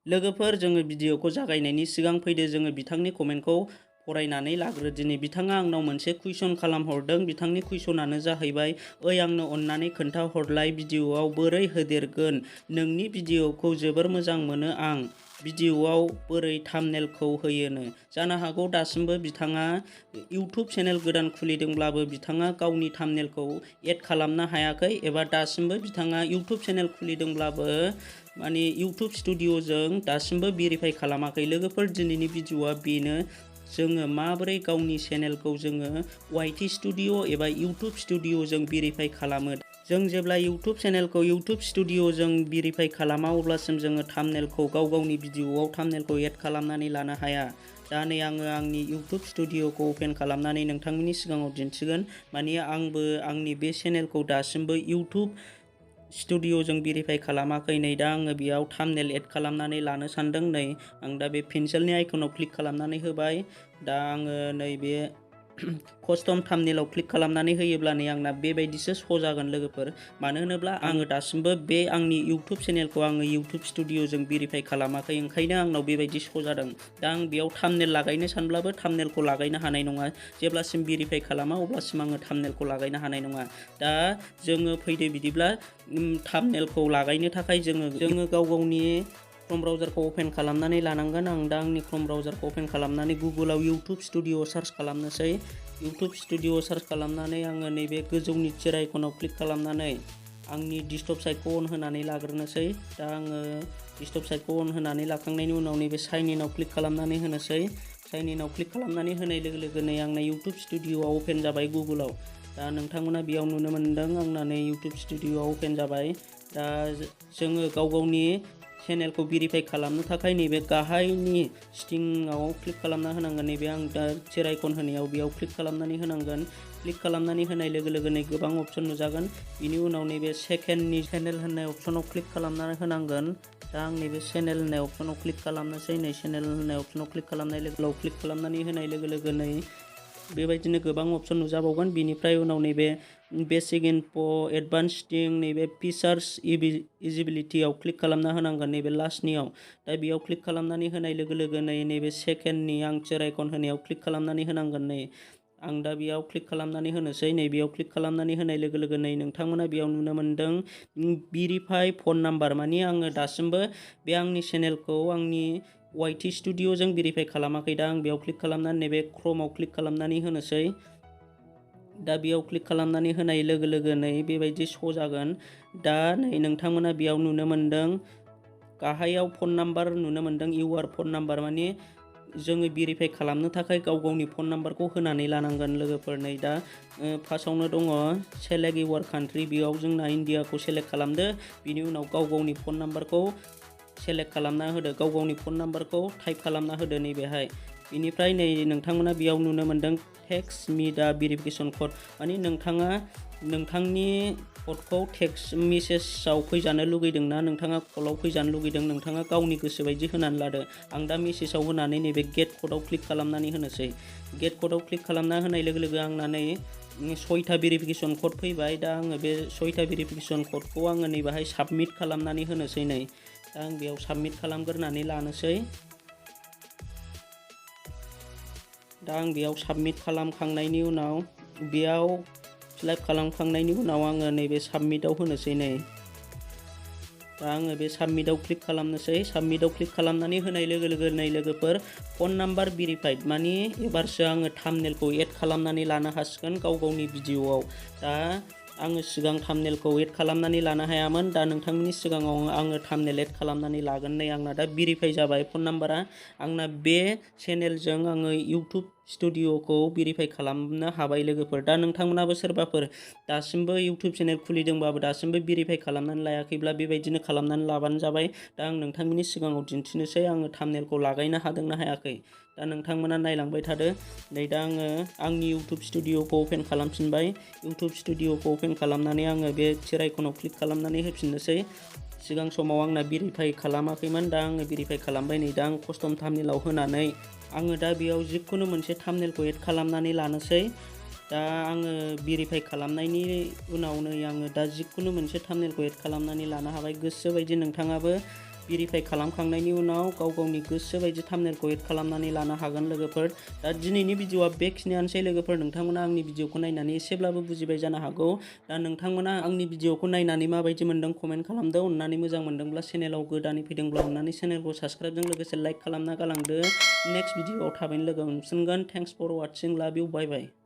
लोगोफोर जोङो भिडिअखौ जागायनायनि सिगां फैदो जोङो बिथांनि कमेन्टखौ फरायनानै लाग्रो। दिनै बिथाङा आंनाव मोनसे कुइसन खालामहरदों। बिथांनि कुइसनानो जाहैबाय, ओइ आंनो अन्नानै खोन्थाहरलाय भिडिअआव बोरै होदेरगोन? नोंनि भिडिअखौ जोबोर मोजां मोनो आं। भिडिअआव बोरै थाम्बनेलखौ होयोनो? जानो हागौ दासिमबो बिथाङा इउटुब चेनेल गोदान खुलिदोंब्लाबो बिथाङा गावनि थाम्बनेलखौ एड खालामनो हायाखै, एबा दासिमबो बिथाङा इउटुब चेनेल खुलिदोंब्लाबो माने इउटुब स्टुडिअजों दासिमबो भेरिफाइ खालामाखै। लोगोफोर दिनैनि भिडिअआ बेनो, जोङो माबोरै गावनि चेनेलखौ जोङो वाइटि स्टुडिअ एबा इउटुब स्टुडिअजों भेरिफाइ खालामो। जों जेब्ला इउटुब चेनेलखौ इउटुब स्टुडिअजों भेरिफाइ खालामा अब्लासिम जोङो थाम्बनेलखौ गावनि भिडिअआव थाम्बनेलखौ एड खालामनानै लानो हाया। दा नै आङो आंनि इउटुब स्टुडिअखौ अपेन खालामनानै नोंथांमोननि सिगाङाव दिन्थिगोन। माने आंबो आंनि बे चेनेलखौ दासिमबो इउटुब स्टुडिअजों भेरिफाइ खालामाखै। नै दा आङो बेयाव थाम्बनेल एड खालामनानै लानो सानदों। नै आं दा बे पेन्सिलनि आइकनाव क्लिक खालामनानै होबाय। दा आङो नैबे कस्टम थाम्बनेलाव क्लिक खालामनानै होयोब्ला नै आंना बेबायदिसो श' जागोन लोगोफोर। मानो होनोब्ला आङो दासिमबो बे आंनि इउटुब चेनेलखौ आङो इउटुब स्टुडिअजों भेरिफाइ खालामाखै, ओंखायनो आंनाव बेबायदि श' जादों। दा आं बेयाव थाम्बनेल लागायनो सानब्लाबो थाम्बनेलखौ लागायनो हानाय नङा। जेब्लासिम भेरिफाइ खालामा अब्लासिम आङो थाम्बनेलखौ लागायनो हानाय नङा। दा जोङो फैदो बिदिब्ला थाम्बनेलखौ लागायनो थाखाय जोङो गावनि क्रोम ब्राउजारखौ अपेन खालामनानै लानांगोन। आं दा आंनि क्रोम ब्राउजारखौ अपेन खालामनानै गुगोलाव इउटुब स्टुडिअ सार्च खालामनोसै। इउटुब स्टुडिअ सार्च खालामनानै आङो नैबे गोजौनि थिर आइकनाव क्लिक खालामनानै आंनि डेस्कटप साइटखौ अन होनानै लाग्रोनोसै। दा आङो डेस्कटप साइटखौ अन होनानै लाखांनायनि उनाव नैबे साइन इनआव क्लिक खालामनानै होनोसै। साइन इनआव क्लिक खालामनानै होनाय लोगो लोगोनो आंना इउटुब स्टुडिअआ अपेन जाबाय गुगोलाव। दा नोंथांमोना बेयाव नुनो मोनदों आंना नै इउटुब स्टुडिअआ अपेन जाबाय। दा जोङो गावनि चेनेलखौ भेरिफाइ खालामनो थाखाय नैबे गाहायनि सेटिंआव क्लिक खालामना होनांगोन। नैबे आं दा थिर आइकन होनायाव बेयाव क्लिक खालामनानै होनांगोन। क्लिक खालामनानै होनाय लोगो लोगोनो गोबां अपसन नुजागोन। बिनि उनाव नैबे सेकेन्डनि चेनेल होननाय अपसनाव क्लिक खालामनानै होनांगोन। दा आं नैबे चेनेल होननाय अपसनाव क्लिक खालामनोसै। नै चेनेल होननाय अपसनाव क्लिक खालामनाय लोगो क्लिक खालामनानै होनाय लोगो लोगोनो बेबायदिनो गोबां अपसन नुजाबावगोन। बिनिफ्राय उनाव नैबे बेसिक इनफ' एडभान्स सेटिं, नैबे फिचार्स इजिबिलिटियाव क्लिक खालामना होनांगोन नैबे लास्टनियाव। दा बेयाव क्लिक खालामनानै होनाय लोगो लोगोनो नैबे सेकेन्डनि आं थिर आइकन होनायाव क्लिक खालामनानै होनांगोन। नै आं दा बेयाव क्लिक खालामनानै होनोसै। नै बेयाव क्लिक खालामनानै होनाय लोगो लोगोनो नोंथांमोना बेयाव नुनो मोनदों भेरिफाइ फन नाम्बार। माने आङो दासिमबो बे आंनि चेनेलखौ आंनि वाइटि स्टुडिअजों भेरिफाइ खालामाखै। दा आं बेयाव क्लिक खालामनानै नैबे क्रोमआव क्लिक खालामनानै होनोसै। दा बेयाव क्लिक खालामनानै होनाय लोगो लोगोनो बेबायदि श' जागोन। दा नै नोंथांमोना बेयाव नुनो मोनदों गाहायाव फन नाम्बार नुनो मोनदों, इउआर फन नाम्बार। माने जोङो भेरिफाइ खालामनो थाखाय गावनि फन नाम्बारखौ होनानै लानांगोन लोगोफोर। नै दा फार्स्टआवनो दङ सेलेक्ट इउआर कान्ट्रि, बेयाव जोंना इन्डियाखौ सेलेक्ट खालामदो। बिनि उनाव गावनि फन नाम्बारखौ सेलेक्ट खालामना होदो, गावनि फन नाम्बारखौ टाइप खालामना होदो नैबेहाय। बेनिफ्राय नै नोंथांमोना बेयाव नुनो मोनदों टेक्स्ट मी दा भेरिफिकेसन कड। माने नोंथाङा नोंथांनि क'डखौ टेक्स्ट मेसेजाव फैजानो लुगैदों ना नोंथाङा कलाव फैजानो लुगैदों, नोंथाङा गावनि गोसो बायदि होनानै लादो। आं दा मेसेजाव होनानै नैबे गेट क'डआव क्लिक खालामनानै होनोसै। गेट क'डआव क्लिक खालामना होनाय लोगो लोगो आंना नै 6था भेरिफिकेसन क'ड फैबाय। दा आङो बे 6था भेरिफिकेसन क'डखौ आङो नैबेहाय साबमिट खालामनानै होनोसै। नै दा आं बेयाव साबमिट खालामग्रोनानै लानोसै। दा आं बेयाव साबमिट खालामखांनायनि उनाव बेयाव फिलआप खालामखांनायनि उनाव आङो नैबे साबमिटआव होनोसै। नै दा आङो बे साबमिटआव क्लिक खालामनोसै। साबमिटआव क्लिक खालामनानै होनाय लोगो लोगो नै लोगोफोर फन नाम्बार भेरिफाइड, माने एबारसो आङो थाम्बनेलखौ एड खालामनानै लानो हासिगोन गावनि भिडिअआव। दा आङो सिगां थाम्बनेलखौ एड खालामनानै लानो हायामोन। दा नोंथांमोननि सिगाङाव आङो थाम्बनेल एड खालामनानै लागोन। नै आंना दा भेरिफाइ जाबाय फन नाम्बारा। आंना बे चेनेलजों आङो इउटुब स्टुडिअखौ भेरिफाइ खालामनो हाबाय लोगोफोर। दा नोंथांमोनाबो सोरबाफोर दासिमबो इउटुब चेनेल खुलिदोंबाबो दासिमबो भेरिफाइ खालामनानै लायाखैब्ला बेबायदिनो खालामनानै लाबानो जाबाय। दा आं नोंथांमोननि सिगाङाव दिन्थिनोसै आङो थाम्बनेलखौ लागायनो हादोंना हायाखै। दा नोंथांमोना नायलांबाय थादो। नै दा आङो आंनि इउटुब स्टुडिअखौ अपेन खालामफिनबाय। इउटुब स्टुडिअखौ अपेन खालामनानै आङो बे थिर आइकनाव क्लिक खालामनानै होफिननोसै। सिगां समाव आंना भेरिफाइ खालामाखैमोन, दा आङो भेरिफाइ खालामबाय। नै दा आं कस्टम थाम्बनेलाव होनानै आङो दा बेयाव जिखुनु मोनसे थाम्बनेलखौ एड खालामनानै लानोसै। दा आङो भेरिफाइ खालामनायनि उनाव नै आङो दा जिखुनु मोनसे थाम्बनेलखौ एड खालामनानै लानो हाबाय। गोसो बायदि नोंथाङाबो भेरिफाइ खालामखांनायनि उनाव गाव गावनि गोसो बायदि थाम्बनेलखौ एड खालामनानै लानो हागोन लोगोफोर। दा दिनैनि भिडिअआ बेखिनियानोसै लोगोफोर। नोंथांमोना आंनि भिडिअखौ नायनानै एसेब्लाबो बुजिबाय जानो हागौ। दा नोंथांमोना आंनि भिडिअखौ नायनानै माबायदि मोनदों कमेन्ट खालामदो। अननानै मोजां मोनदोंब्ला चेनेलाव गोदानै फैदोंब्ला अननानै चेनेलखौ साबस्क्राइबजों लोगोसे लाइक खालामना गालांदो। नेक्स्ट भिडिअआव थाबैनो लोगो मोनफिनगोन। Thanks for watching. Love you. Bye bye.